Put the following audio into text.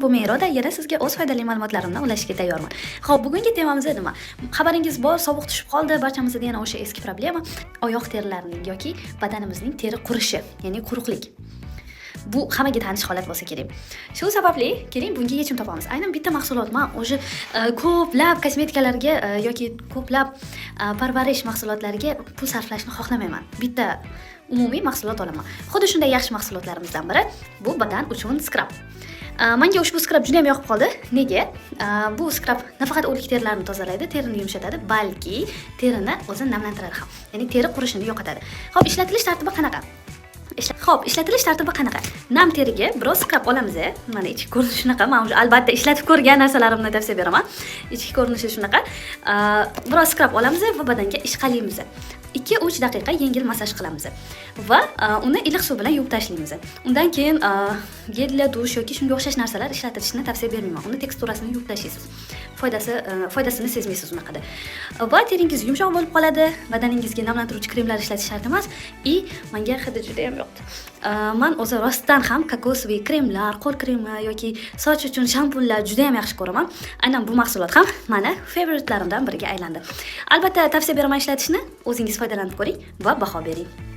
Bu men, Iroda, yana sizga o'z foydali ma'lumotlarimni ulashishga tayyorman. Xo'p, bugungi temamiz nima? Xabaringiz bor, sovuq tushib qoldi, barchamizda yana o'sha eski problema: oyoq terilarining yoki badanimizning teri qurishi, ya'ni quruqlik. Bu hammaga tanish holat bo'lsa kerak. Shu sababli keling, bunga yechim topamiz. Aynan bitta mahsulot. Man уже ko'plab kosmetikalarga yoki ko'plab parvarish mahsulotlariga pul sarflashni xohlamayman. Bitta umumiy mahsulot olaman. Xuddi shunday yaxshi mahsulotlarimizdan biri bu badan uchun skrab. Menga ushbu skrab juda ham yoqib qoldi. Nega? Bu skrab nafaqat o'lik terilarni tozalaydi, terini yumshatadi, balki terini o'zi namlantiradi ham. Ya'ni teri qurishini yo'qotadi. Xo'p, ishlatilish tartibi qanaqa? Xo'p, ishlatilish tartibi qanaqa? Nam teriga biroz skrab olamiz. Mana, ichki ko'rinishi shunaqa. Men уже, albatta, ishlatib ko'rgan narsalarimni tavsiya beraman. Ichki ko'rinishi shunaqa. Biroz skrab olamiz va badanga ishqalaymiz. 2-3 daqiqa yengil massaj qilamiz va uni iliq suv bilan yuvib tashlaymiz. Undan keyin гель для душ yoki shunga o'xshash narsalar ishlatilishini tavsiya bermayman. Uni teksturasini yuvib tashlaysiz. Foydasini sezmaysiz unaqada. Va teringiz yumshoq bo'lib qoladi, badaningizga namlantiruvchi kremlar ishlatish shart emas. И menga hidi juda ham yoqdi. Man o'zi rostdan ham кокосовый kremlar, qo'l kremi yoki soch uchun shampunlar juda ham yaxshi ko'raman. Aynan bu mahsulot ham mani favorite larimdan biriga aylandi. Albatta, tavsiya beraman ishlatishni. O'zingiz foydalanib ko'ring va baho bering.